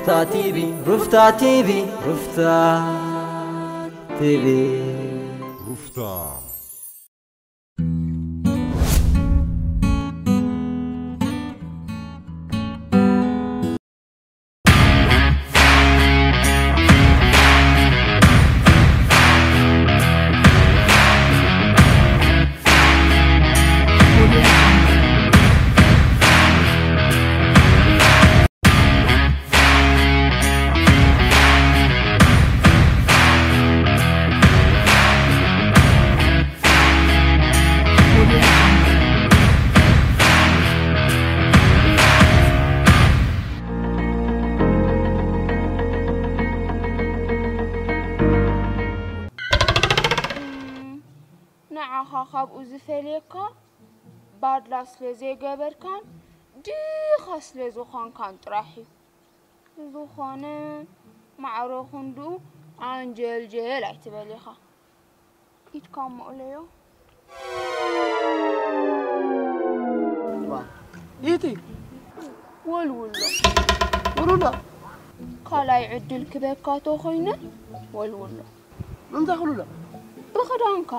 ሩፍታ ቲቪ፣ ሩፍታ ቲቪ፣ ሩፍታ ቲቪ። ሩፍታ። ንዓኻ ካብኡ ዝፈልየካ ባድላ ስለ ዘይገበርካን ድኻ ስለ ዝኾንካን ጥራሕ እዩ። ዝኾነ ማዕረ ክንድኡ ዓንጀልጀል ኣይትበል ኢኻ። ኢድካ እሞ እለዮ። ኢቲ። ወልውሎ። ወልውሎ። ካልኣይ ዕድል ክበካ ተኾይነ ወልውሎ። ምንታይ ክልውሎ? ብኽዳንካ።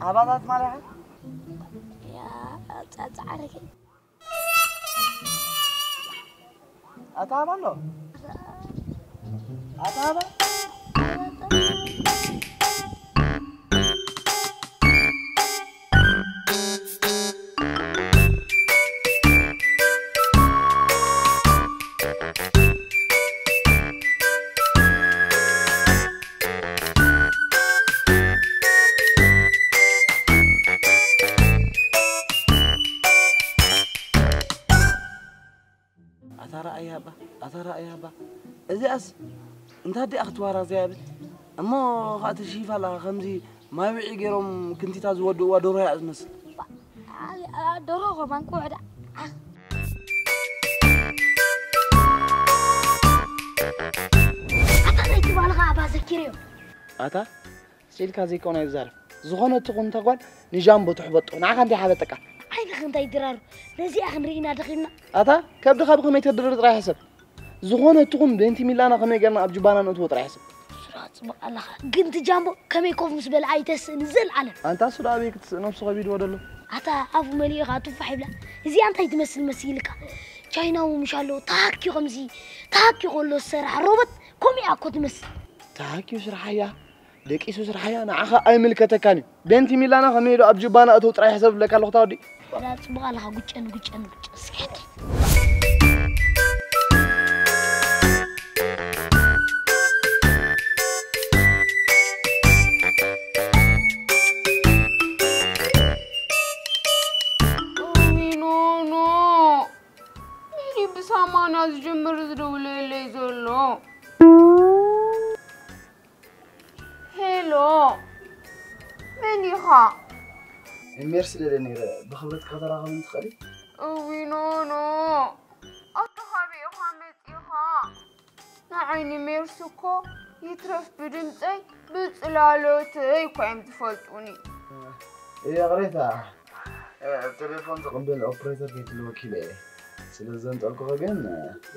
ኣባታት ማለኻ? ያ፣ ጻ-፣ ጻዕረከ። ኣታ ኣባ ኣሎ? ኣታ ኣባ? ኣታ ረኣያ እባ፣ ኣታ ረኣያ እባ። እዚኣስ እንታ ኣዲኣ ክትዋራ እዚኣ እብል። እሞ ኸኣ ትሽይፋ ኣለኻ፣ ከምዚ ማይ ውዒ ገይሮም ክንቲታ ዝወድእዋ ደርሆ እያ ትመስል። ባ-፣ ኣ-፣ ኣ-፣ ደርሆ እኮ ማንቁ ወዳ። ኣታ ናይቲ ጓልኻ ኣባ ዘኪርዮ። ኣታ ስኢልካ ዘይኮነ ይዛረብ። ዝኾነ ትኹን ተጓል ንጃምቦ ትሕበጦ። ንዓኻ እንታይ ሓበጠካ? ዓይንኺ እንታይ ድራሩ? ነዚኣ ክንርኢ ኢና ደኺምና። ኣታ ከብድኻ ብኸመይ ተድርር ጥራይ ሕሰብ። ዝኾነ ትኹን ቤንቲ ሚላና ከመይ ጌርና ኣብ ጁባና ነእትዎ ጥራይ ሕሰብ። ሱራ ጽቡቕ ኣለኻ። ግን እቲ ጃምቦ ከመይ ኮፍ ምስ በለ ኣይተስእን ዘልዓለም። ኣንታ እሱ ደኣ ኣበይ ክትስእ ነብሱ ከቢድዎ ደሎ። ኣታ ኣፉ መሊኡ ኸኣ ቱፋሕ ይብላ። እዚኣ እንታይ ትመስል መሲልካ? ቻይናዊ ምሽ ኣሎ። ታኪ ከምዚ ታኪ ከሎ ዝሰርሕ ሮቦት ከምኡ እያ እኮ ትመስል። ታኪ ስርሓያ። ደቂሱ ስርሓያ ንዓኻ ኣይምልከተካን እዩ። ቤንቲ ሚላና ከመይ ኢሉ ኣብ ጁባና እተው ጥራይ ሕሰብ ዝብለካ ኣለኹ፣ ታወዲ። ወላ ጽቡቕ ኣለኻ፣ ጉጨን፣ ጉጨን፣ ጉጨን፣ ስክሕቲ። ኖ፣ ኖ። መን እዩ ብሰማንያ ዝጅምር ዝድውለለይ ዘሎ? ሄሎ፣ መን ኢኻ? ሜርሲ ደለ ነይረ፣ ብኽብረት ከተራኸብን ትኽእሊ? እዊ ኖኖ፣ ኣታ ካበይ ኢኻ መጺኻ? ንዓይ ንሜርሲ እኮ ይትረፍ ብድምጸይ ብጽላሎተይ እኮ እዮም ዝፈልጡኒ። ይቕሬታ፣ ቴሌፎን ትቕብል ኦፕሬተር ከይትህሉ ወኪለ እየ። ስለ ዘንጠልኩኺ ግን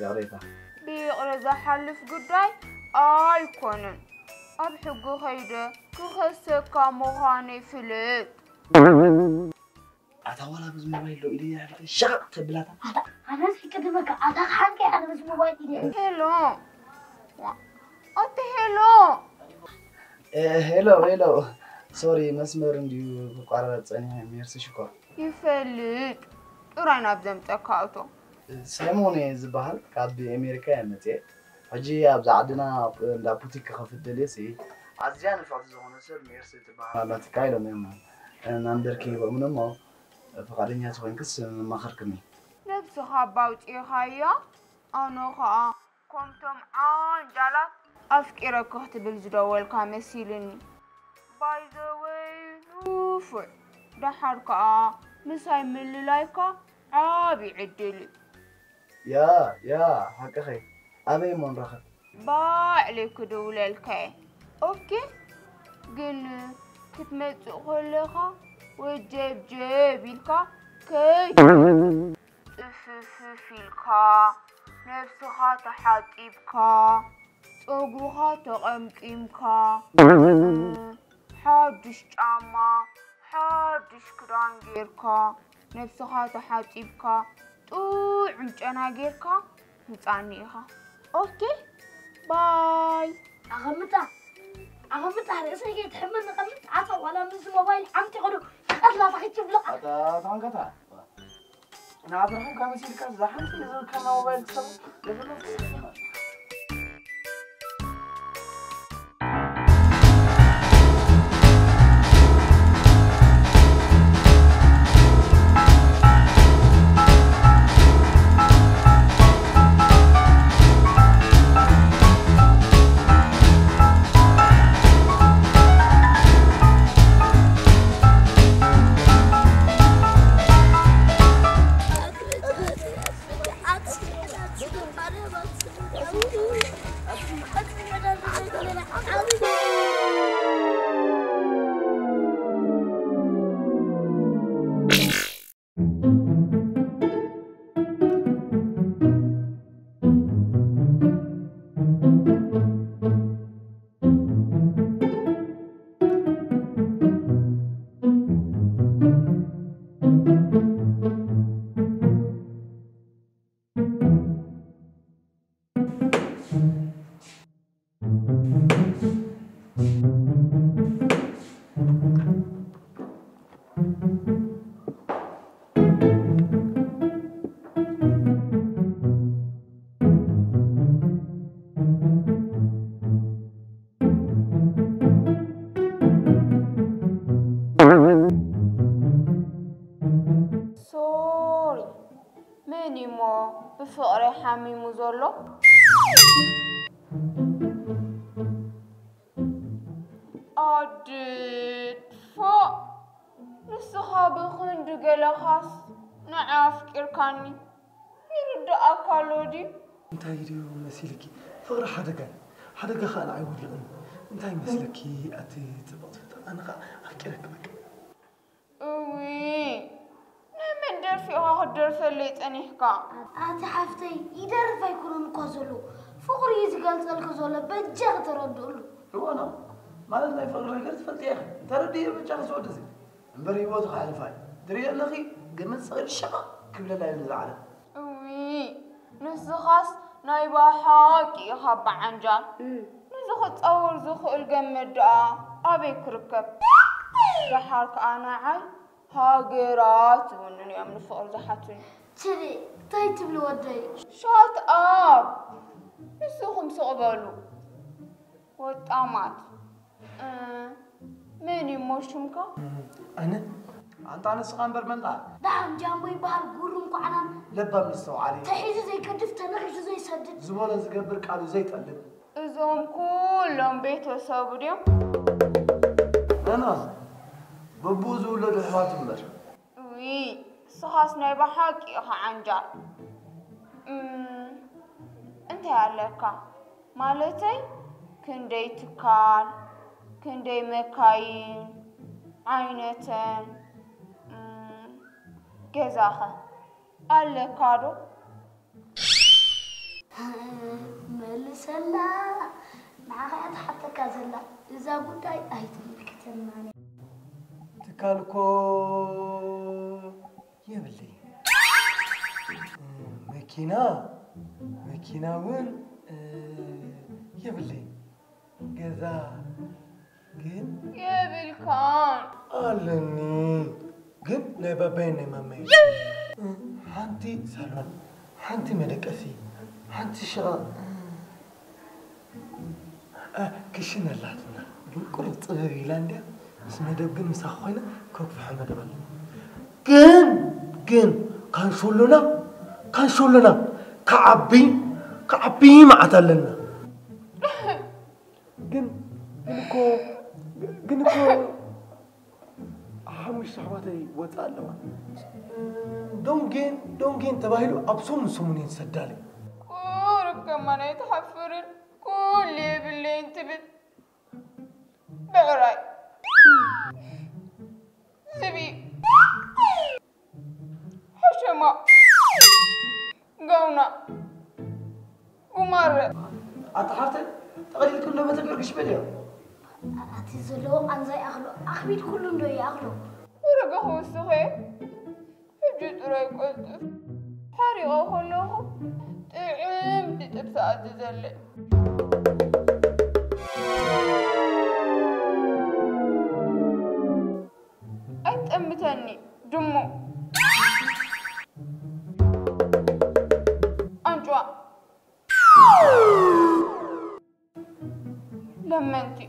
ይቕሬታ። ብይቕረ ዝሓልፍ ጉዳይ ኣይኮነን። ኣብ ሕጊ ከይደ ክኸሰካ ምዃነይ ፍለጥ። ኣታ ዋላ በዚ ሞባይል ዶ ኢለያ ኢልካ ሸቐቕ ተብላታ። ኣታ ኣነስ ይቅድመካ፣ ኣታ ከሓንከ ኣነ በዚ ሞባይል ኢለ። ሄሎ። ዋ፣ ኣቲ ሄሎ። እ፣ ሄሎ፣ ሄሎ። ሶሪ፣ መስመር እንድዩ ክቋራረጽ ጸኒሑ። ሜርሲ ሽኮር። ይፈልጥ። ጥራይ ናብ ዘምጸካ እቶ። ሳይሞን እየ ዝበሃል፣ ካብ ኣሜሪካ እየ መጽየ። ሕጂ ኣብዛ ዓድና እንዳ ቡቲክ ክኸፍት ደልየ ሲ፣ ኣዝያ ንፍዕቲ ዝኾነ ሰብ ሜርሲ ትበሃል ኣላትካ ኢሎም እዮም ናምበርኪ ሂቦምን እሞ፣ ፍቓደኛ ተኾይንክስ መማኸርክኒ። ነብስኻ እባ ኣውጺእኻያ፣ ኣነ ኸኣ ከምቶም ዓንጃላት ኣፍቂረኪ ክትብል ዝደወልካ መሲልኒ። ባይ ዘ ወይ ንፉዕ፣ ደሓር ከኣ ምሳይ ምልላይካ ዓቢ ዕድል እዩ። ያ፣ ያ፣ ሓቅኺ። ኣበይ እሞ ንራኸብ? ባዕለይ ክድውለልካ እየ። ኦኬ? ግን ክትመጽእ ከለኻ ወጀብጀብ ኢልካ ከይትመጽእ። ፍፍፍ ኢልካ፣ ነብስኻ ተሓጺብካ፣ ጸጉርኻ ተቐምቂምካ፣ ሓድሽ ጫማ፣ ሓድሽ ክዳን ጌርካ፣ ነብስኻ ተሓጺብካ፣ ጥዑም ጨና ጌርካ ምጻኒ ኢኻ። ኦኬ፣ ባይ። ኣቐምጣ፣ ኣቐምጣ፣ ርእሰይ ከይትሕመኒ ቀምጥ። ኣታ ዋላ ምስዚ ሞባይል ሓምቲ ኸዶ ክቐትላ ተኺችብሎ። ኣታ ተመልከታ። ንዓትረኹም ካብ መሲልካ፣ እዛ ሓንቲ ዝብልካና ሞባይል ትሰሙ። ሶሪ፣ መን እዩሞ ብፍቕሪ ሓሚሙ ዘሎ? ኣድፋእ፣ ንስኻ ብኽንዲ ገለኻስ ንዓይ ኣፍቂርካኒ ይርድኣካ ኣሎ ድዩ? እንታይ ድዩ መሲልኪ? ፍቕሪ ሓደጋ እዩ። ሓደጋ ኸኣ ንዓይ ወዲቑኒ። እንታይ ይመስለኪ ኣቲ ጽብቕቲ ፍጥረት? ኣነ ኸኣ ኣፍቂረኪ በቃ። እውይ፣ ናይ መን ደርፊ ኢኻ ክትደርፈለይ ጸኒሕካ? ኣቲ ሓፍተይ፣ ይደርፍ ኣይኮነን እኳ ዘሎ፣ ፍቕሩ እዩ ዝገልጸልኪ ዘሎ፣ በጃኺ ተረድእሉ። እዋና፣ ማለት ናይ ፍቕሪ ነገር ትፈልጢ ኢኺ። ተረድእዮ በጃኺ ዝወዲ እዚ። እምበር ህይወቱ ከሕልፋ እዩ። ትርእዮ ኣለኺ፣ ገመድ ሰቒሉ ሸቓቕ ክብለላ እዩ ነዛ ዓለም። እውይ፣ ንስኻስ ናይ ብሓቂ ኢኻ በዓንጃል። እም። ነዚ ክጻወር ዝኽእል ገመድ ደኣ ኣበይ ክርከብ? ደሓር ከኣ ንዓይ ሃገራት ዝውንኑ እዮም ንፍቕሪ ዝሓቱኒ። ትሪ፣ እንታይ ትብሊ ወደይ? ሻት ኣፕ! ንስኹም ስቕ በሉ። ወጣማት። እ፣ መን እዩ እሞ ሽምካ? ኣነ? ኣንታ ንስኻ እምበር መን ደኣ? ደሓን ጃምቦ ይበሃል፣ ጉሩም ኳዕናን። ለባም መስተውዓሊ። ተሒዙ ዘይገድፍ፣ ተነኺሱ ዘይሰድድ። ዝበሎ ዝገብር፣ ቃሉ ዘይጠልብ። እዞም ኩሎም ቤተሰቡ ድዮም? ናና፣ በብኡ ዝውለዱ ኣሕዋቱ እምበር። ውይ፣ ንስኻስ ናይ ብሓቂ ኢኻ ዓንጃል። እም፣ እንታይ ኣለካ? ማለተይ፣ ክንደይ ትካል፣ ክንደይ መካይን፣ ዓይነተን፣ እም፣ ገዛኸ ኣለካ ዶ? መልሰላ፣ ንዓኻ እያ ትሓተካ ዘላ። እዛ ጉዳይ ኣይትምልከተናን እያ። ትካል እኮ የብለይን። መኪና፣ መኪና እውን፣ እ፣ የብለይን። ገዛ ግን የብልካን። ኣለኒ። ግን ናይ ባባይን ናይ ማማይን። ሓንቲ ሳሎን፣ ሓንቲ መደቀሲ፣ ሓንቲ ሽቓቕ። እ፣ ክሽነ ኣላትና። ግን ቁሩብ ጽብብ ኢላ እንድያ። ምስ መደብ ግን ምሳኺ ኮይና ከግፍሖ መደብ ኣለኒ። ግን፣ ግን ካንሾሎና፣ ካንሾሎና ክዓቢ፣ ክዓቢ መዓት ኣለና። ግን፣ ግን እኮ፣ ግን እኮ ሓሙሽተ ኣሕዋተይ ወጻ ኣለዋ። ዶንጌን፣ ዶንጌን ተባሂሉ ኣብ ሰሙን ሰሙን እየን ዝሰዳለይ። ቁሩብ ከማን ኣይትሓፍርን? ኩሉ የብለይን ትብል። ብዕራይ። ዝብኢ። ሓሸማ። ጋውና፣ ጉማረ። ኣታ ሓፍተይ፣ ጠቕሊልኪ እንዶ በተገርግሽ በልዮ። ኣቲ ዘለዎ ቃንዛ ይኣኽሎ፣ ኣኽቢድ ኩሉ እንዶ ይኣኽሎ። ወረጋ ክውስኸ፣ ሕጂ ጥራይ ቀልጥፍ። ሓሪቐ ከለኹ ጥዕምቲ ጥብሲ ኣዝዘለይ። ኣይትጠምተኒ ድሙ። ኣንጭዋ። ለመንቲ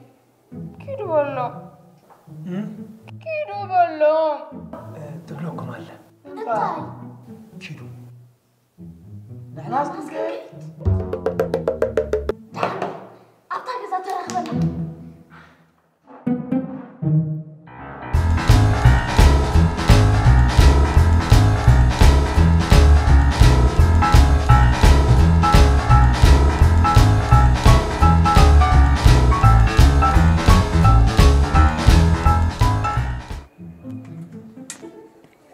ኪዱ በሎም። እም? ኪዱ በሎም። እ፣ ትብለኩም ኣለ። እንታይ? ኪዱ። ንሕና እስክንከይድ። ኣብታ ገዛ ተራኽበና።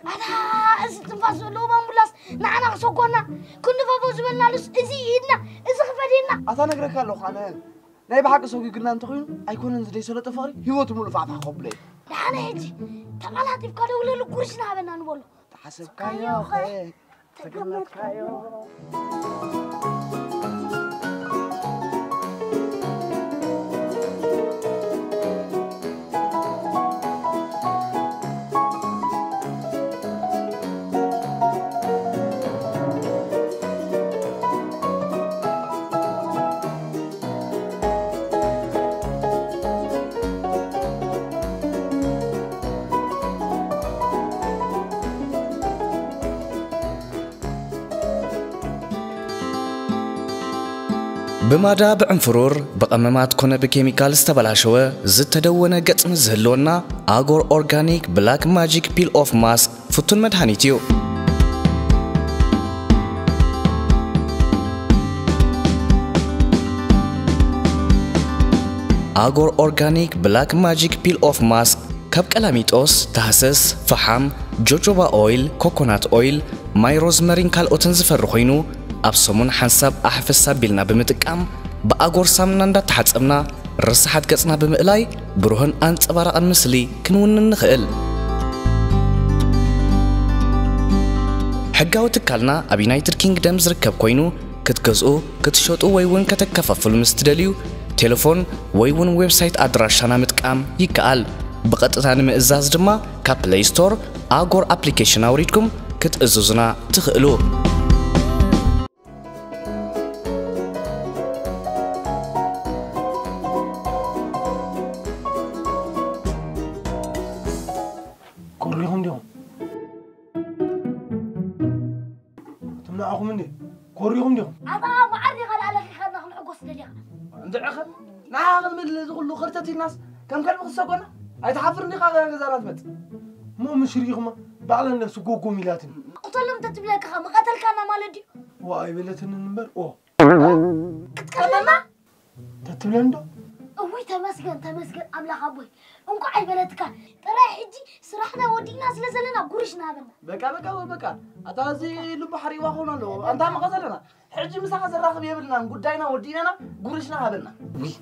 ኣታ፣ እዚ ትንፋስ ዘለዎ ባምቡላስ ንዓና ክሰኮና፣ ክንፈፎ ዝበልናሉስ እዚ ኢድና፣ እዚ ክፈድየና። ኣታ ነግረካ ኣለኹ ኣነ። ናይ ብሓቂ ሰጒግና እንተኾይኑ፣ ኣይኮነን ዝደይ ሰለጠ ፍቕሪ፣ ህይወቱ ሙሉእ ፋሕፋሕ ከብሎ እዩ። ደሓነ ሕጂ፣ ተቐላጢፍካ ደውለሉ፣ ጉርሽ ንሃበና ንበሎ። ተሓሰብካዮ ኸ? ተገመትካዮ። ብማዳ፣ ብዕንፍሩር፣ ብቐመማት ኮነ ብኬሚካል ዝተበላሸወ፣ ዝተደወነ ገጽ ምስ ዝህልወና፣ ኣጎር ኦርጋኒክ ብላክ ማጂክ ፒል ኦፍ ማስክ ፍቱን መድሃኒት እዩ። ኣጎር ኦርጋኒክ ብላክ ማጂክ ፒል ኦፍ ማስክ ካብ ቀላሚጦስ፣ ታህሰስ፣ ፈሓም፣ ጆጆባ ኦይል፣ ኮኮናት ኦይል፣ ማይ ሮዝመሪን ካልኦትን ዝፈሪ ኮይኑ፣ ኣብ ሰሙን ሓንሳብ ኣሕፈስ ኣቢልና ብምጥቃም፣ ብኣጎር ሳሙና እንዳተሓጸብና፣ ርሳሓት ገጽና ብምእላይ፣ ብሩህን ኣንጸባራቕን ምስሊ ክንውንን ንኽእል። ሕጋዊ ትካልና ኣብ ዩናይትድ ኪንግደም ዝርከብ ኮይኑ፣ ክትገዝኡ፣ ክትሸጡ ወይ እውን ከተከፋፍሉ ምስ ትደልዩ፣ ቴሌፎን ወይ እውን ዌብሳይት ኣድራሻና ምጥቃም ይከኣል። ብቐጥታ ንምእዛዝ ድማ ካብ ፕለይ ስቶር ኣጎር ኣፕሊኬሽን ኣውሪድኩም ክትእዝዙና ትኽእሉ። ኮሪኹም ዲኹም? ትምንዓኹም እንዴ? ኮሪኹም ዲኹም? ኣታ መዓር ዲኻ ደኣ ለኺኻና ክንዕጎስ ደሊኻ? እንድዕኸ ንዓኻ ክንብል እዚ ኩሉ ክርተት ኢልናስ ከም ከልቢ ክሰጎና? ኣይትሓፍርን ዲኻ ገዛና ትመጽእ? እሞ ምሽ ርኢኹማ ባዕላ እንዳ ስጎጎም ኢላትኒ። ቅተሎም እንተትብለካ ኸ ምቐተልካና ማለት ድዩ? ዋ ኣይበለትንን እምበር ኦ። ክትቀርበና? ተትብለን ዶ? እውይ ተመስገን ተመስገን ኣምላኽ ኣቦይ እንኳዕ ኣይበለትካ። ጥራይ ሕጂ ስራሕና ወዲእና ስለ ዘለና ጉርሽ ንሃበና። በቃ በቃ በቃ ኣታ እዚ ልቡ ሓሪዋ ኾን ኣለዎ ኣንታ መቐ ዘለና ሕጂ ምሳኻ ዘራኽብ የብልናን ጉዳይና ወዲእናና ጉርሽ ንሃበና። ውይ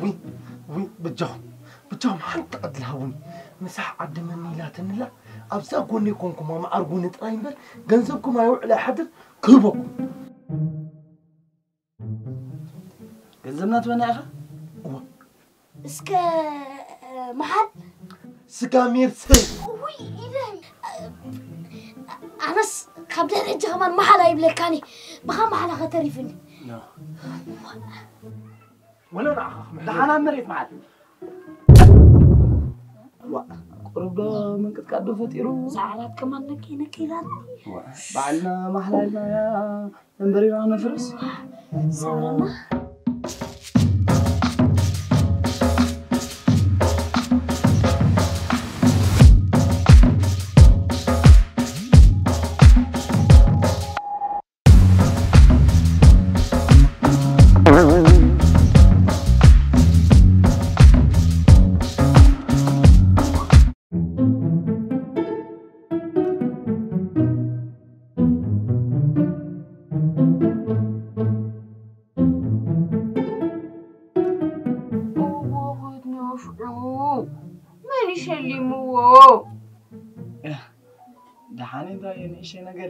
ውይ ውይ በጃኹም በጃኹም ሓንቲ ዕድል ሃቡኒ። ምሳሕ ዓደመኒ ኢላትንላ ኣብዛ ጎኒ ኮንኩም ኣማዓርጉኒ ጥራይ እምበር ገንዘብኩም ኣይውዕል ኣይሓድር ክህበኩም። ገንዘብና ትበና ኢኻ? እዋ። እስከ መሓል ስጋ ሜርሰ። ውይ ኢለይ። ኣነስ ካብ ደረጃ ከማን መሓል ኣይብለካኒ። ብኻ መሓላ ከተሪፍኒ። ወላ ንዓኻ ክምሕል። ደሓና መሬት መሓል። ዋ፣ ቁሩብ ዶ ምንቅጥቃጥ ዶ ፈጢሩ? ሰዓራት ከማን ነኪ ነኪ ኢላኒ። ዋ፣ በዓልና ማሕላ ኢልና እምበር ኢና ነፍርስ። ሰውረና። እሺ፣ ነገር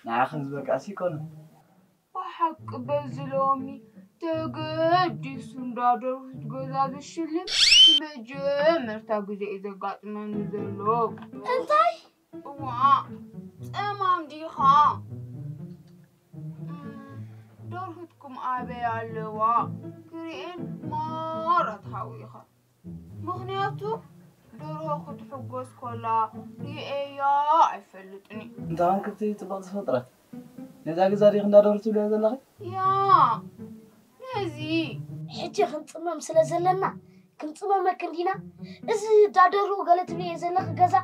ንዓኽን ዝበቃ ሲ ይኮኑ። ብሓቂ በዚ ሎሚ ተገዲሱ እንዳ ደርሁት ገዛ ዝሽልም ንመጀመርታ ግዜ እዩ ዘጋጥመኒ ዘሎ። እንታይ? እዋ፣ ጸማም ዲኻ? እም፣ ደርሁትኩም ኣበይ ኣለዋ? ክሪኤን ማራ ትሃዊ ኢኻ። ምኽንያቱ ደርሆ ክትሕጎስ ኮላ ርእየያ ኣይፈልጥን እየ። እንታን ክልተ ጽብቕቲ ፍጥረት። ነዛ ገዛ ዲኺ እንዳ ደርሁ ትብልያ ዘለኺ? ያ፣ ነዚ። ሕጂ ክንጽመም ስለ ዘለና ክንጽመመክን ዲና? እዚ እንዳ ደርሁ ገለ ትብልዮ ዘለኺ ገዛ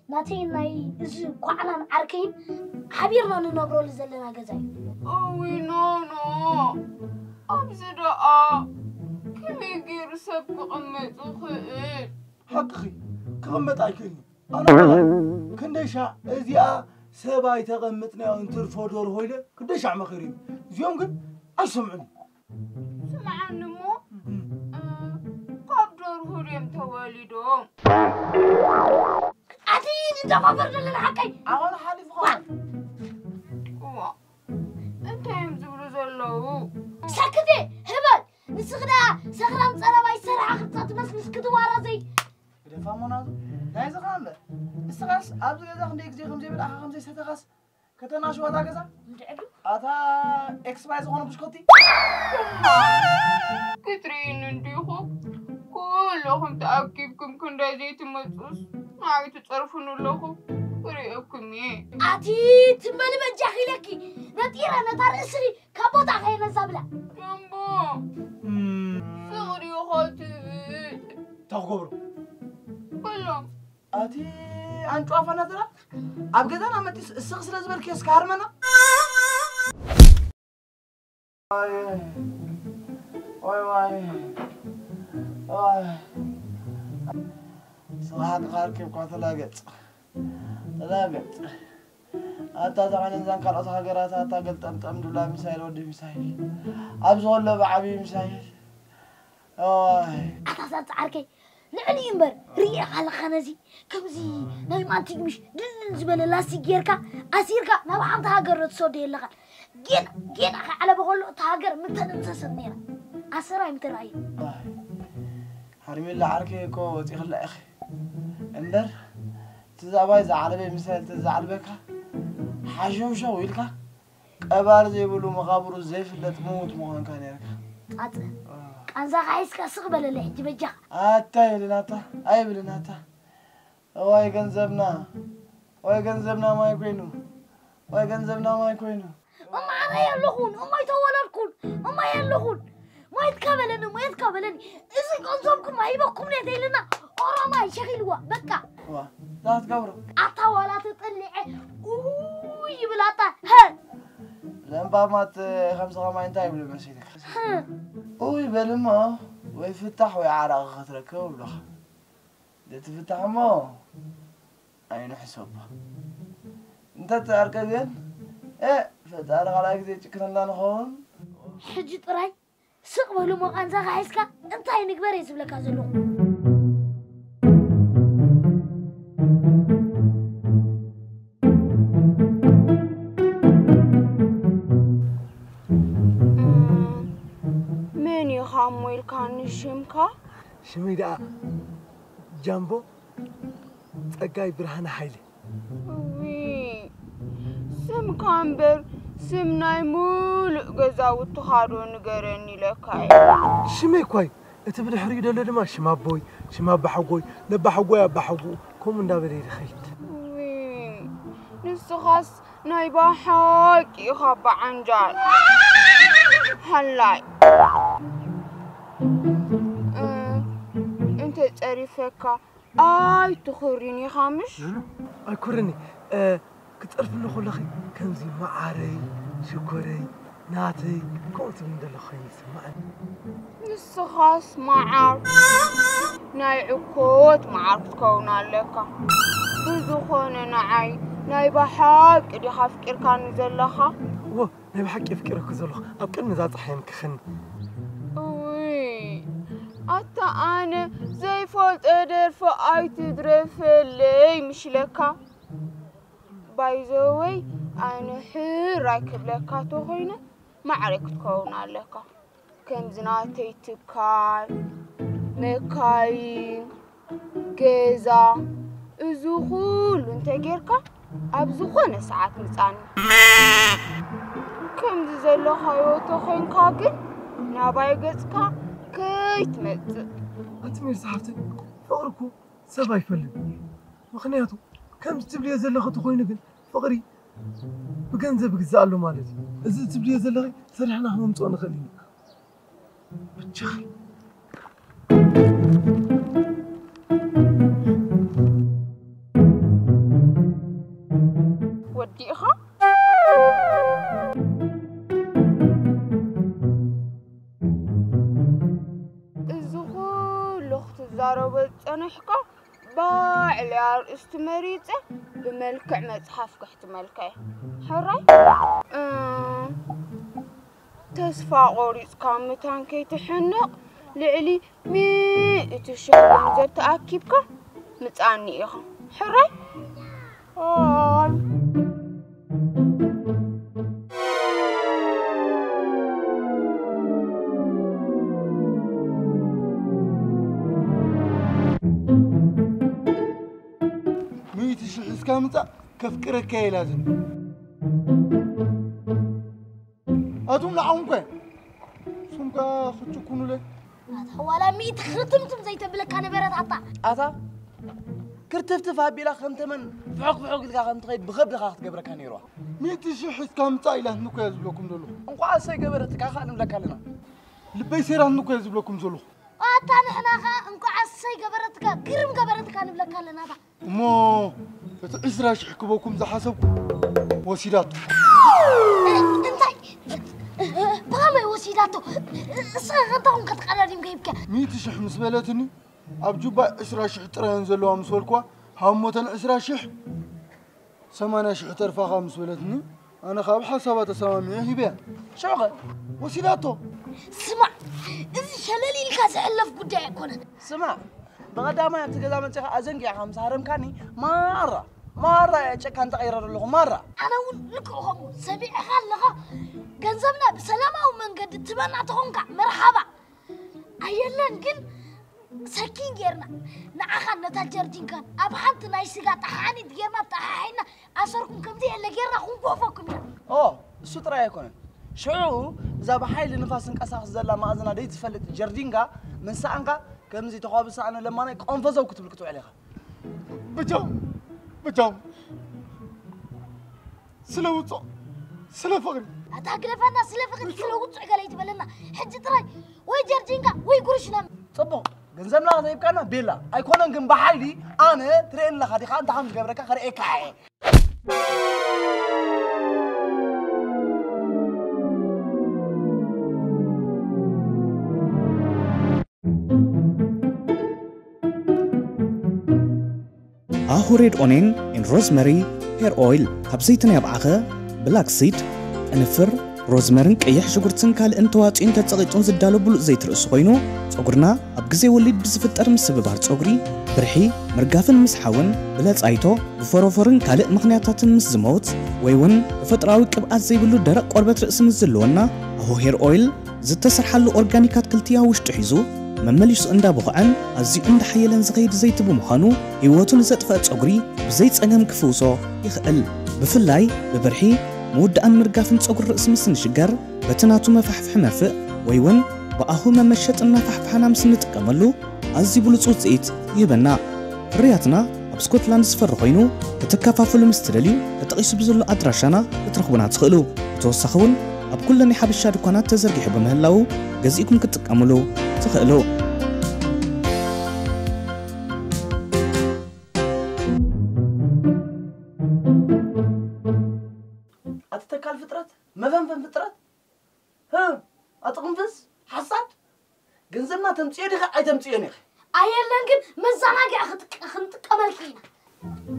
ናተይን ናይ እዚ ኳዕናን ዓርከይን ሓቢርና ንነብረሉ ዘለና ገዛ እዩ። እውይ፣ ኖ፣ ኖ። ኣብዚ ደኣ ከመይ ገይሩ ሰብ ክቕመጥ ይኽእል? ሓቅኺ፣ ክቕመጥ ኣይክእልን እዩ። ኣነ በላይ፣ ክንደይ ሻዕ እዚኣ ሰብ ኣይተቐምጥናዮን ትርፎ ደርሆ ኢለ ክንደይ ሻዕ መኺረ እዩ። እዚኦም ግን ኣይሰምዑን። ስምዓኒ እሞ፣ እም። እ፣ ካብ ደርሁ ድዮም ተወሊዶም? ኣቲ ንደፋፈር ዘለና ሓቀይ። ኣሁን ሓሊፉ ኸ? እዋ፣ እንታይ እዮም ዝብሉ ዘለዉ? ሰክቲ፣ ህበል። ንስኺ ደኣ ሰኽራም ጸረባ ይሰርሓ ክርጻ ትመስሊ እስኪ ትዋረዘይ። ግደፋ ሞናቱ፣ ናይዚ ኸኣ እምበር። እስኻስ ኣብዚ ገዛ ክንደይ ግዜ ከም ዘይበላዕኻ ከም ዘይሰተኻስ ከተናሽዋ እታ ገዛ? እንድዕዱ። ኣታ ኤክስፓየር ዝኾነ ብሽኮቲ? ክትርእይኒ እንዲኹም፣ ኩልኹም ተኣኪብኩም ክንደይ ዘይትመጹስ፣ ንዓይ ትጸርፉኒ ኣለኹም፣ ክርእየኩም እየ። ኣቲ ትመሊ በጃኺ ኢለኪ፣ ነጢረ ነታ ርእስኺ ካብ ቦታ ከይነዛ ብላ። ጃምቦ፣ እም። ስቕ ዲኻ ትብል? እንታይ ክገብሮ? በሎም። ኣቲ ኣንጭዋ ፈናትራ፣ ኣብ ገዛና መጢስ እስኺ ስለ ዝበልክዮ እስኪ ሃርመና። ዋይ፣ ዋይ፣ ዋይ፣ ዋይ። ስብሓት ኻርኪ እኳ ተላገጽ፣ ተላገጽ። ኣታ እዛ ዓይነን እዛን ካልኦት ሃገራት ኣታ ገልጠምጠም ድብላ ሚሳይል ወዲ ሚሳይል። ኣብ ዝኾሎ ብዓብዪ ሚሳይል። ኦይ። ኣታ ዛንታ ዓርከይ፣ ልዕሊ እምበር ርኢኻ ኣለኻ ነዚ? ከምዚ ናይ ማንቲግ ምሽ ድንን ዝበለ ላስቲክ ጌርካ ኣሲርካ ናብ ሓንቲ ሃገር ዶ ትሰዶ የለኻን? ጌና፣ ጌና ከይዓለበ ከሎ እታ ሃገር ምተደምሰሰት ነይራ። ኣሰር ኣይምተራእየ። ኣይ፣ ሃርሜላ ዓርከይ እኮ ወፂኽላ ኢኺ። እምበር፣ እቲ ዛባይ ዝዓለበ ሚሳይል ተዝዓልበካ፣ ሓሸውሸው ኢልካ፣ ቀባሪ ዘይብሉ መቓብሩ ዘይፍለጥ ምዉት ምዃንካ ነይርካ። ጻጸ፣ ቃንዛኻ ሒዝካ ስቕ በለለይ ሕጂ በጃኻ። ኣታ ኣይብልን ኣታ፣ ኣይብልን ኣታ። እዋይ ገንዘብና፣ እዋይ ገንዘብና ማይ ኮይኑ፣ እዋይ ገንዘብና ማይ ኮይኑ። እማ ኣነ የለኹን፣ እሞ ኣይተወለድኩን፣ እሞ የለኹን። ሞየትካ በለኒ፣ ሞየትካ በለኒ። እዚ ገንዘብኩም ሂበኩም ነየ ተይልና፣ ኦሮማይ ሸኺልዋ፣ በቃ። ዋ፣ እንታይ ክትገብሩ? ኣታ ዋላ ተጠሊዐ፣ ኡይ ይብል ኣታ፣ ሀ! ለምባማት ከምዚ ኸማይ እንታይ ይብሉ መሲልካ? ሀ! ኡይ በል እሞ፣ ወይ ፍታሕ ወይ ዓራቒ ክትረክብ እብሉኻ። ዘይትፍታሕ እሞ ኣይንሕሰቦ። እንተ ትዕርቀ ግን፣ እ፣ ፈጣሪ ካልኣይ ግዜ ጭክነልና ንኸውን። ሕጂ ጥራይ ስቕ በሉ እሞ ቃንዛኻ ሒዝካ እንታይ ንግበር እየ ዝብለካ ዘለኹ። መን ኢኻ እሞ ኢልካኒ ሽምካ? ሽመይ ደኣ ጃምቦ ጸጋይ ብርሃነ ሃይለ። እውይ፣ ስምካ እምበር ስም ናይ ሙሉእ ገዛውትኻ ዶ ንገረኒ ኢለካ እየ። ሽመይ እኳ እዩ። እቲ ብድሕሪኡ ዘሎ ድማ ሽም ኣቦይ፣ ሽም ኣባሓጎይ፣ ነባሓጎይ ኣባሓጉኡ፣ ከምኡ እንዳበለ እዩ ዝኸይድ። እውይ፣ ንስኻስ ናይ ብሓቂ ኢኻ በዓንጃል። ሃላይ። እ፣ እንተ ጸሪፈካ ኣይትኹርን ኢኻ ምሽ? ኣይኩርን። እ፣ ክጸርፍኒ ከለኺ ከምዚ መዓረይ፣ ሽኮረይ፣ ናተይ ከምኡ ትብሊ ዘለኺ ኮይኑ ይስምዓኒ። ንስኻስ መዓር ናይ ዕኮት መዓር ክትከውን ኣለካ። ብዝኾነ ንዓይ ናይ ብሓቂ ዲኻ ኣፍቂርካኒ ዘለኻ? እወ፣ ናይ ብሓቂ ኣፍቂረኪ ዘለኹ፣ ኣብ ቅድሚ እዛ ጸሓይ ምክኽኒ። እውይ፣ ኣታ ኣነ ዘይፈልጦ ደርፊ ኣይትድረፈለይ ምሽለካ። ባይዘወይ ኣነ ሕራይ ክብለካ ተኾይነ ማዕረ ክትከውን ኣለካ። ከምዚ ናተይ ትካል፣ መካይን፣ ገዛ፣ እዚ ኩሉ እንተጌርካ ኣብ ዝኾነ ሰዓት ምጻኒ። ከምዚ ዘለኻዮ ተኾይንካ ግን ናባይ ገጽካ ከይትመጽእ። ኣቲ ሜርሲ ሓፍተይ፣ ፍቕሪ እኮ ሰብ ኣይፈልጥን። ምኽንያቱ ከምዚ ትብልዮ ዘለኺ ተኾይኑ ግን ፍቕሪ ብገንዘብ ይግዛእ ኣሎ ማለት እዩ። እዚ ትብልዮ ዘለኺ ሰሪሕና ክነምጽኦ ንኽእል ኢና። ብቻ ወዲእኻ እዚ ኩሉ ክትዛረቦ ዝጸናሕካ ባዕለይ ኣርእስቲ መሪጸ ብመልክዕ መጽሓፍ ከሕትመልካ እየ። ሕራይ? እ፣ ተስፋ ቆሪጽካ መታን ከይትሕነቕ ልዕሊ ሚእቲ ሽሕ ገንዘብ ተኣኪብካ ምጻኒ ኢኻ። ሕራይ? ኣይ። ሚእቲ ሽሕ ሒዝካ ምጻእ ከፍቅረካ ኢላ ዝብል። ኣቱም ንዓኹም ከ? ንስኹም ከ ክትጭኩኑለይ? ኣታ ዋላ ሚእቲ ክርትምትም ዘይተብለካ ነበረት ኣታ። ኣታ ክርትፍትፍ ኣቢላ ከም ተመን ፍሑቕ ፍሑቕ ኢልካ ከም ትኸይድ ብኸብድኻ ክትገብረካ ነይርዋ። ሚእቲ ሽሕ ሒዝካ ምጻእ ኢላትኒ እኮ እያ ዝብለኩም ዘለኹ። እንቋዕ ኣሰይ ገበረትካ ኸኣ ንብለካ ኣለና። ልበይ ሰይራትኒ እኮ እየ ዝብለኩም ዘለኹ። ኣታ ንሕና ኸኣ እንቋዕ ኣሰይ ገበረትካ፣ ግርም ገበረትካ ንብለካ ኣለና ኣታ። እሞ እቲ ዕስራ ሽሕ ክበኩም ዝሓሰብኩ ወሲዳቶ። እንታይ? ብኸመይ ወሲዳቶ? እስኻ ከንታ ኹን ክትቀዳዲም ከይብካ። ሚእቲ ሽሕ ምስ በለትኒ፣ ኣብ ጁባ ዕስራ ሽሕ ጥራየን ዘለዋ ምስ በልኩዋ፣ ሃሞተን ዕስራ ሽሕ፣ ሰማንያ ሽሕ ተርፋኻ ምስ በለትኒ፣ ኣነ ካብ ሓሳባ ተሰማሚዐ ሂበያ። ሽዑ ኸ? ወሲዳቶ። ስማዕ፣ እዚ ሸለል ኢልካ ዝሕለፍ ጉዳይ ኣይኮነን። ስማዕ፣ ብቐዳማይ ኣብቲ ገዛ መጺኻ ኣዘንጊዕኻ ምስ ሃረምካኒ፣ ማራ፣ ማራ እየ ጨካን ተቐይረ ዘለኹ፣ ማራ። ኣነ እውን ልክዕ ከምኡ ሰሚዕኻ ኣለኻ። ገንዘብና ብሰላማዊ መንገዲ ትበና ተኾንካ፣ መርሓባ። ኣየለን ግን ሰኪን ጌርና፣ ንዓኻን ነታ ጀርዲንካን ኣብ ሓንቲ ናይ ስጋ ጠሓኒት ጌርና፣ ጠሓሒና፣ ኣሰርኩም ከምዚ የለ ጌርና ክንጎፈኩም ኢና። ኦ፣ እሱ ጥራይ ኣይኮነን። ሽዑ እዛ ብሓይሊ ንፋስ ትንቀሳቐስ ዘላ መኣዝና ደይ ትፈልጥ ጀርዲንካ ምስ ሰኣንካ፣ ከምዚ ተዃቢ ዝሰኣነ ለማናይ ቆንፈዘው ክትብል ክትውዕል ኢኻ። በጃኹም፣ በጃኹም። ስለ ውጹዕ፣ ስለ ፍቕሪ። ኣታ ግደፈና፣ ስለ ፍቕሪ፣ ስለ ውጹዕ ገለ ይትበለና። ሕጂ ጥራይ ወይ ጀርጂንካ ወይ ጉርሽና። ጽቡቕ፣ ገንዘብና ዘይብካና ቤላ። ኣይኮነን ግን ብሓይሊ ኣነ ትርእየኒ ኣለኻ ዲኻ? እንታይ ከም ዝገብረካ ከርእየካ እየ። ኣሁ ሬድ ኦኔን ኤን ሮዝመሪ ሄር ኦይል ካብ ዘይቲ ናይ ኣብዓኸ፣ ብላክ ሲድ፣ ቅንፍር፣ ሮዝመርን ቀይሕ ሽጉርትን ካልእን ተዋጽኦን ተጸቒጡን ዝዳሎ ብሉጽ ዘይቲ ርእሲ ኮይኑ፣ ጸጉርና ኣብ ግዜ ወሊድ ብዝፍጠር ምስብባር ጸጉሪ፣ ብርሒ፣ ምርጋፍን ምስሓውን፣ ብለጻይቶ፣ ብፎሮፎርን ካልእ ምኽንያታትን ምስ ዝሞት፣ ወይ እውን ተፈጥሮኣዊ ቅብኣት ዘይብሉ ደረቕ ቆርበት ርእሲ ምስ ዝህልወና፣ ኣሁ ሄር ኦይል ዝተሰርሓሉ ኦርጋኒክ ኣትክልቲ ኣብ ውሽጡ ሒዙ፣ መመሊሱ እንዳቦኽዐን ኣዝዩ እንዳሓየለን ዝኸይድ ዘይቲ ብምዃኑ፣ ህይወቱ ንዘጥፍአ ጸጉሪ ብዘይ ጸገም ክፍውሶ ይኽእል። ብፍላይ ብብርሒ፣ ምውዳእን ምርጋፍን ጸጉሪ ርእሲ ምስ እንሽገር፣ በቲ ናቱ መፋሕፍሒ መርፍእ ወይ እውን ብኣሁ መመሸጥን መፋሕፍሓና ምስ እንጥቀመሉ፣ ኣዝዩ ብሉጽ ውጽኢት ይህበና። ፍርያትና ኣብ ስኮትላንድ ዝፈሪ ኮይኑ፣ ክትከፋፈሉ ምስ ትደልዩ፣ ተጠቒሱ ብዘሎ ኣድራሻና ክትረኽቡና ትኽእሉ። ብተወሳኺ እውን፣ ኣብ ኩለን ናይ ሓበሻ ድኳናት ተዘርጊሑ ብምህላዉ፣ ገዚእኩም ክትጥቀሙሉ ትኽእሉ። ኣቲ ተካል ፍጥረት፣ መፈንፈን ፍጥረት፣ ህም፣ ኣቲ ቅንፍዝ፣ ሓሳድ፣ ገንዘብና ተምጽዮ ዲኻ ኣይተምጽዮን ኢኺ? ኣየለን ግን መዘናግዒ ክትቅ-፣ ክንጥቀመልኪ ኢና።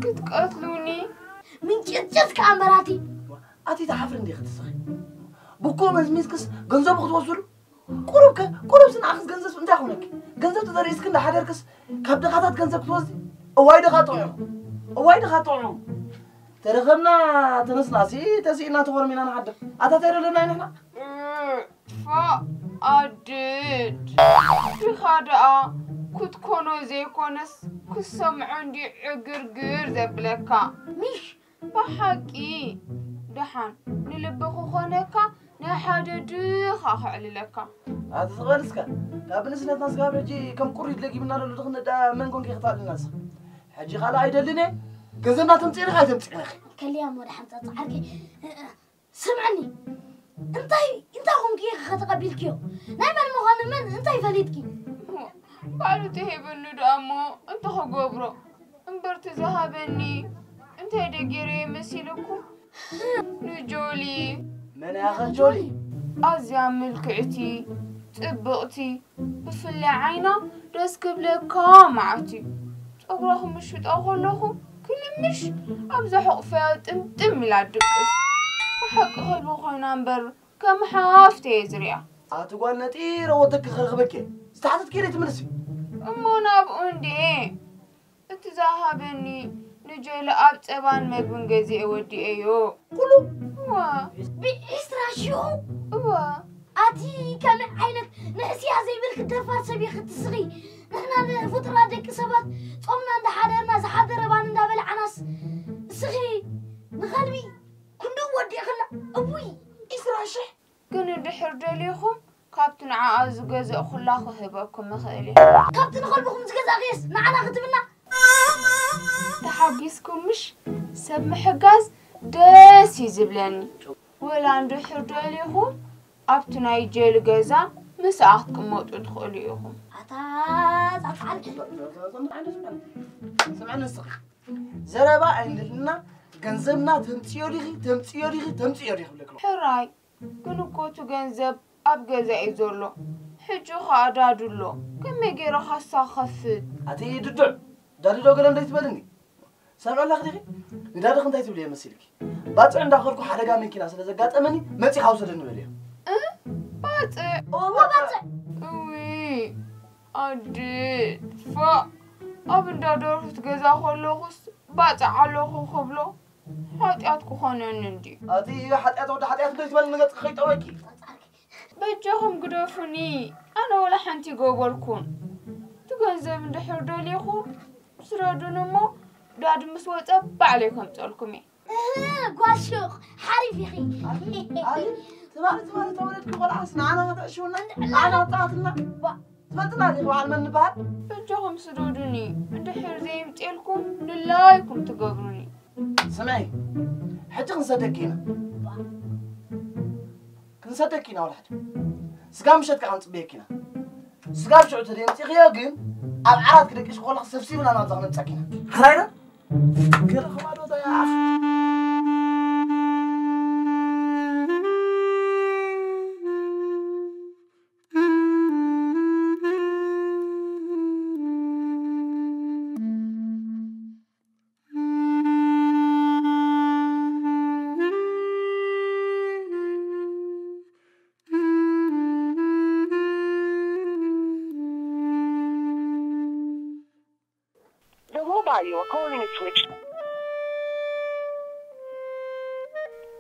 ክትቀትሉኒ? ምንጭርጭር ከኣ እምበራቲ። ኣቲ ትሓፍሪ እንዲኺ ትስኺ? ብኮ መዝሚዝክስ ገንዘቡ ክትወስዱ? ቁሩብከ፣ ቁሩብስ ንዓኽስ ገንዘብስ እንታይ ኮነኪ? ገንዘብ ተዘሪእስኪ እንዳሓደርክስ ካብ ድኻታት ገንዘብ ክትወስዲ? እዋይ ድኻ ጥዑም፣ እዋይ ድኻ ጥዑም። ተረኸብና ተነስናሲ ተሲእና ተኾርሚና ንሓድር። ኣታ ተይረለና ንሕና? ፋ ኣድድ። ድኻ ደኣ ክትኮኖ ዘይኮነስ ክሰምዖ እንዲ ዕግርግር ዘብለካ። ምሽ ብሓቂ ደሓን ንልቢ ክኾነካ ናይ ሓደ ድኻ ከዕልለካ። ኣቲ ዝበልስካ ካብ ንእስነትና ስጋብ ሕጂ ከም ቁሪ ለጊብና ለሉ ድኽነት ደኣ መን ኮንኪ ክታልና ንስኻ? ሕጂ ካልእ ኣይደልን እየ። ገንዘብና ተምጽእልካ ኣይተምጽእልካ? ከልያ እሞ ደሓን ጸጽዓርኪ። ስምዕኒ፣ እንታይ እንታይ ኮንኪ ኢኺ ከተቐቢልክዮ? ናይ መን ምዃኑ መን እንታይ ፈሊጥኪ? ባዕሉ ተሂብኒ ደኣ እሞ እንታይ ክገብሮ? እምበር እቲ ዝሃበኒ እንታይ ደገይረ መሲልኩም? ንጆሊ። መን እያ ኸ ጆሊ? ኣዝያ ምልክዕቲ፣ ጽብቕቲ፣ ብፍላይ ዓይና ደስ ክብለካ መዓት እዩ። ጸጉራ ክምሽጣ ከለኹ ክልምሽ ኣብዛ ሕቑፈያ ጥምጥም ኢላ ድቅስ። ብሓቂ ከልቢ ኮይና እምበር ከም ሓፍቲ እየ ዝሪኣ። ኣቲ ጓል ነጢረ ወደኪ ክረኽበኪ እየ። ዝተሓተትኪ ርኢት ምልሲ። እሞ ናብኡ እንድየ። እቲ ዝሃበኒ ንጀለ ኣብ ጸባን መግብን ገዚኤ ወዲኤዮ። ኩሉ? እዋ። ብዒስራ ሽሑ? እዋ። ኣቲ ከመይ ዓይነት ንሕስያ ዘይብልኪ ደፋር ሰብ ኢኺ ትስኺ? ንሕና ንፍጡራት ደቂ ሰባት ጾምና እንዳሓደርና ዝሓደረ ባኒ እንዳበላዕናስ እስኺ ንኸልቢ ክንድኡ ወዲእኽላ? እውይ! ዒስራ ሽሕ? ግን እንድሕር ደሊኹም ካብቲ ንዓኣ ዝገዘእኩላ ክህበኩም እኽእል እየ። ካብቲ ንኸልብኹም ዝገዛእኽየስ ንዓና ክትብና? ተሓጒስኩም ምሽ? ሰብ ምሕጋዝ ደስ እዩ ዝብለኒ። ወላ እንድሕር ደሊኹም ኣብቲ ናይ ጀል ገዛ ምስኣ ክትቅመጡ ትኽእሉ ኢኹም። ኣታ ጻጻል። ስምዕኒ ንስኻ። ዘረባ ኣይንልና ገንዘብና ተምጽዮ ዲኺ፣ ተምጽዮ ዲኺ፣ ተምጽዮ ዲኺ ብለክሎ። ሕራይ፣ ግን እኮ እቲ ገንዘብ ኣብ ገዛ እዩ ዘሎ። ሕጂ ኸኣ ዳዱ ኣሎ። ከመይ ገይረ ካሳ ክኸፍት? ኣቲ ድዱዕ፣ ዳዱ ዶ ገለ እንዶ ይትበልኒ? ሰምዐላኺ ዲኺ? ንዳድኺ እንታይ ትብልዮ መሲልኪ? ባጽዕ እንዳኸድኩ ሓደጋ መኪና ስለ ዘጋጠመኒ መጺኻ ውሰደኒ በልዮ። እ? ባጽዕ? እወ፣ ባጽዕ። እዊ፣ ኣደ፣ ፋእ፣ ኣብ እንዳ ደርሁት ገዛ ከለኹስ ባጽዕ ኣለኹ ክብሎ ሓጢኣት ክኾነኒ እንድዩ። ኣቲ ሓጢኣት ወዲ ሓጢኣት እንዶ ይትበልኒ ገጽኪ ከይጠወኪ። በጃኹም ግደፉኒ፣ ኣነ ወላ ሓንቲ ገበርኩን። እቲ ገንዘብ እንድሕር ደሊኹ ስደዱኒ እሞ ዳድ ምስ ወጸ ባዕለይ ከምጸልኩም እየ። እህ፣ ጓል ሹቕ፣ ሓሪፍ ኢኺ። ኣቲ፣ ኣቲ፣ ትማሊ፣ ትማሊ ተወለድኪ ቆልዓስ ንዓና ከተዕሽውና? ንዕላ። ንዓና ወጣትና? ዋ። ትፈልጥና ዲኺ በዓል መን ንበሃል? በጃኹም ስደዱኒ፣ እንድሕር ዘይምጽኤልኩም ድላይኩም ትገብሩኒ። ስምዒ፣ ሕጂ ክንሰደኪ ኢና። ክንሰደኪ ኢና ወላሕዲ። ስጋ ምሸት ከዓ ክንጽበየኪ ኢና። ስጋ ብሽዑ ተደምጺኽዮ ግን ኣብ ዓራት ክደቅሽ ከለኺ ሰብሲብና ናብዛ ክነምጻኪ ኢና። ሕራይ ዶ? ገለ ኸማዶ ታይ ኣፍ። The mobile you are calling is switched.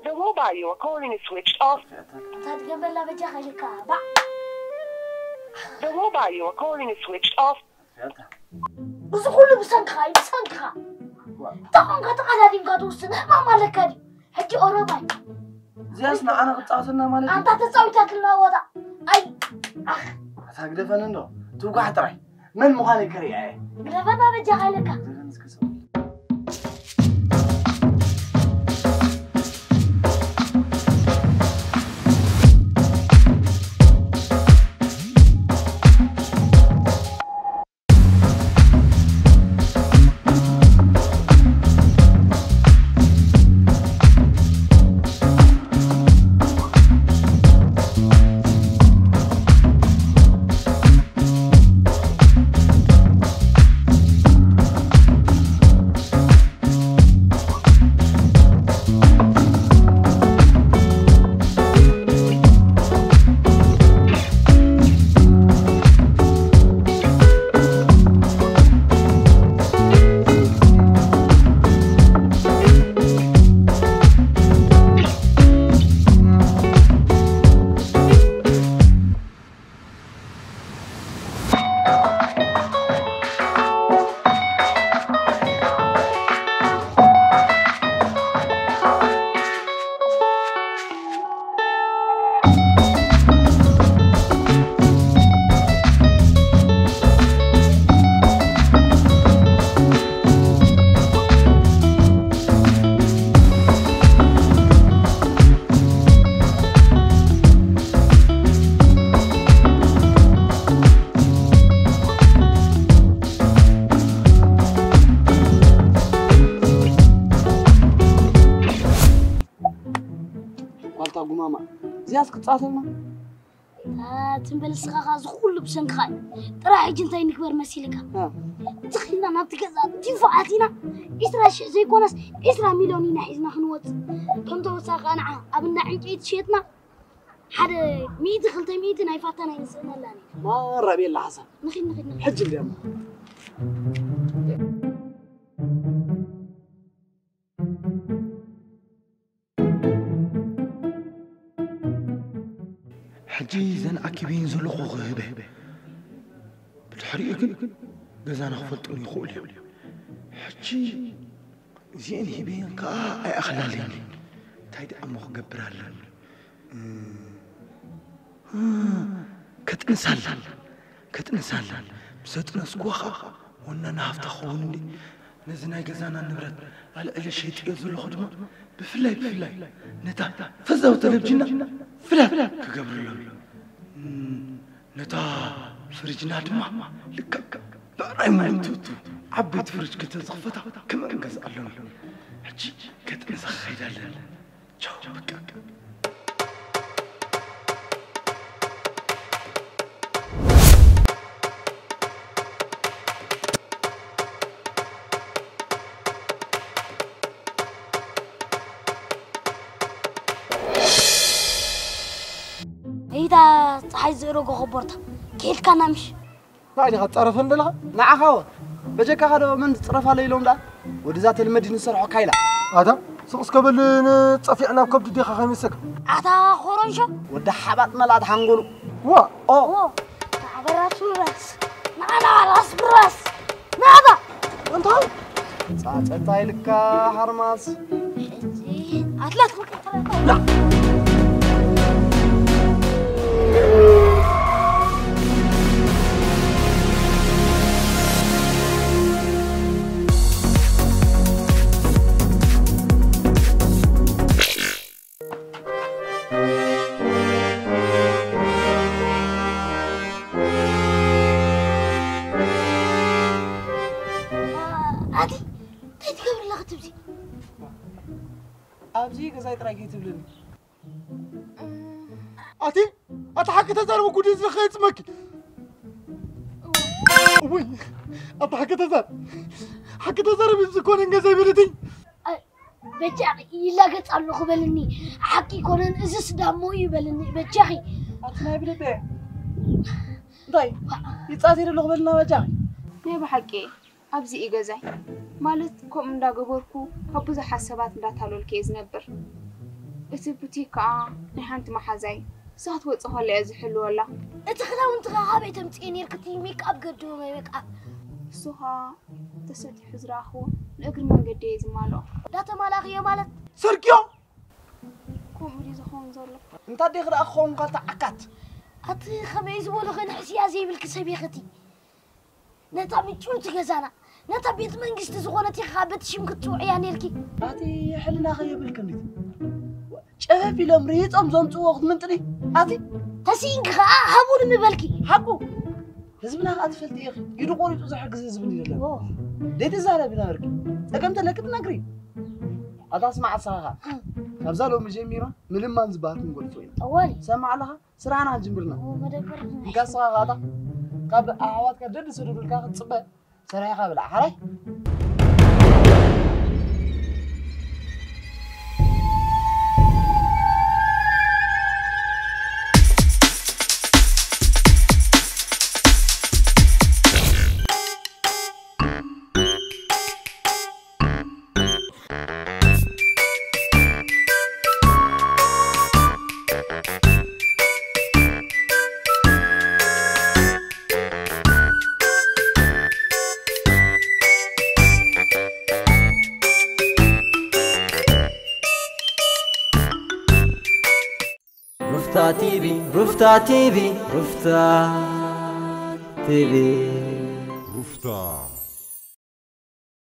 The mobile you are calling is switched off. እንታይ ትገበላ በጃኻ ኢልካ፣ ባዕ። The mobile you are calling is switched off. እዚ ኩሉ ብሰንክኻ እዩ፣ ብሰንክኻ። እንታይ ኾንካ ተቐዳዲምካ ትውስን? ሕማም ኣለካ ድዩ? ሕጂ ኦሮማይ። እዚኣስ ንዓና ክትጻወተና ማለት እዩ? ኣንታ ተጻዊታትልና ወጣ። ኣይ፣ ኣኽ። ኣታ ግደፈኒ እንዶ፣ ትውጋሕ ጥራይ። መን ምዃነይ ከርእያ እየ። ግደፈና በጃኻ ኢለካ። ግደፈኒ እስከ ሰብ። ጻተማ ትንበል ስኻኻ ዝኹሉ ብሰንክኻ እዩ። ጥራሕ ሕጂ እንታይ ንግበር መሲልካ? ትኽልና ናብቲ ገዛ ቲፎ ኣቲና ዒስራ ሽሕ ዘይኮነስ ዒስራ ሚልዮን ኢና ሒዝና ክንወጽእ። ከም ተወሳኺ ንዓ ኣብ እንዳ ዕንጨይቲ ሸጥና ሓደ ሚእቲ ክልተ ሚእቲ ናይ ፋታ ናይ ንስእነላን ኢና። ማራ ቤላ ሓሳብ። ንኺድ፣ ንኺድ፣ ንኺድ። ሕጂ እንድያ እሞ። ሕጂ ዘን ኣኪበን ዘለኹ ክህበ። ብድሕሪኡ ግን ገዛና ክፈልጡን ይኽእሉ እዮም። ሕጂ እዚአን ሂበን ከኣ ኣይኣኽላለይን። እንታይ ደኣ እሞ ክገብር ኣለኒ? እም፣ ከጥንሳላን፣ ከጥንሳላን። ምስ ኣጥነስኩዋ ኸኣ ወናኒ ሃፍታ ክኸውን እንዴ? ነዚ ናይ ገዛና ንብረት ኣልዕለ ሸይጥዮ ዘለኹ ድማ ብፍላይ፣ ብፍላይ ነታ ፈዛው ተለብጅና ፍላት ክገብረሎም። እም፣ ነታ ፍርጅና ድማ ልክዕ ብዕራይ ሙሉእ ትእቱ ዓበይቲ ፍርጅ ክተዝኽፈታ ክመን ገዝኣሎም። ሕጂ ከጥንሳ ክኸይድ ኣለኒ። ቻው፣ በቃ። እይታ ፀሓይ ዝእረጎ ኸቦርታ ከይልካና ምሽ? እንታይ ዲኻ ትፀረፈን ዘለኻ? ንዓኻ ወ? በጀካኻ ዶ መን ዝፅረፍ ኣሎ ኢሎም ደኣ? ወድዛ ተልመድ ንሰርሖ ካይላ። ኣታ ስቕ እስከ በል ንጸፊዕ ናብ ከብዱ ዲኻ ከይመሰካ? ኣታ ኾረንሾ። ወዲ ሓባጥ መላጥ ሓንጎሉ። ዋ! ኦ! ኦ! ናበራስ ብራስ። ናናበራስ ብራስ። ናታ! እንታይ? ጻጸታ ኢልካ ሓርማስ። ሕጂ ኣትላት ኣቲ እንታይ ትገብር ኣለኻ ትብዚ? ኣብዚ ገዛይ ጥራይ ከይትብልኒ። ኣቲ ኣቲ ሓቂ ተዛረቡ ጉድ እዚ ከይጽመኪ። ወይ ኣቲ ሓቂ ተዛር ሓቂ ተዛረብ እዚ ኮነ ገዛይ በለትኝ። በጃኺ ይላገጽ ኣለኹ በልኒ። ሓቂ ይኮነን እዝስ ዳሞ እዩ በልኒ በጃኺ። ኣቲ ናይ ብልበ እንታይ ይጻተይ ኣለኹ በልና በጃኺ። ናይ ብሓቂ ኣብዚ እዩ ገዛይ። ማለት ከምኡ እንዳገበርኩ ካብ ብዙሓት ሰባት እንዳታለልኩ እየ ዝነብር። እቲ ቡቲክ ከኣ ናይ ሓንቲ መሓዛይ እሳ ክትወጽእ ከላ እየ ዝሕልወላ። እቲ ክዳውንቲ ከ ካበይ ተምጽኤ ኔርኪ? እቲ ሜክኣፕ ገድቦ ማይ ሜክኣፕ። እሱ ከኣ ተሰጢሑ ዝረኣኽዎ ንእግሪ መንገዲ እየ ዝማልኦ። እንዳተማላኽዮ ማለት? ሰርቅዮ? ከምኡ ድዩ ዝኸውን ዘሎ? እንታ ዴኺ ደኣ ክኸውን ካልታ ዓካት? ኣቲ ከመይ ዝበሉ ክንሕስያ ዘይብልኪ ሰብ ኢኺ እቲ? ነታ ምጭውቲ ገዛና፣ ነታ ቤት መንግስቲ ዝኾነት ኢኻ በቲ ሽም ክትጽውዕያ ኔርኪ። ኣቲ ሕልና ከየብልኪ እንዲት። ጨፈፍ ኢሎም ርሂጾም ዘምጽእዎ ክትምንጥሊ። ኣቲ ተስኢንኪ ኸኣ ሃቡኒ ምበልኪ። ሓቁ። ህዝብና ኸኣ ትፈልጢ ኢኺ። ኢዱ ቆሪጹ ዝሕግዝ ህዝቢ እንዲዩ ዘለና። ኦ። ደይትዛረቢ ነበርኪ። ጸገም ተለኪ ትነግሪ። ኣታ ስማዕ ንስኻ ኸኣ። ካብዛ ሎሚ ጀሚርና ምልማን ዝበሃል ክንገድፎ ኢና። ኣዋሊ። ሰማዕ ኣለኻ? ስራሕና ክንጅምር ኢና። ኦ፣ መደበር። እንካ ንስኻ ኸኣ እታ ካብ ኣሕዋትካ ደድሰዱልካ ክትጽበ ሰሪሕኻ ብላዕ። ሓራይ? ሩፍታ ቲቪ፣ ሩፍታ ቲቪ፣ ሩፍታ ቲቪ። ሩፍታ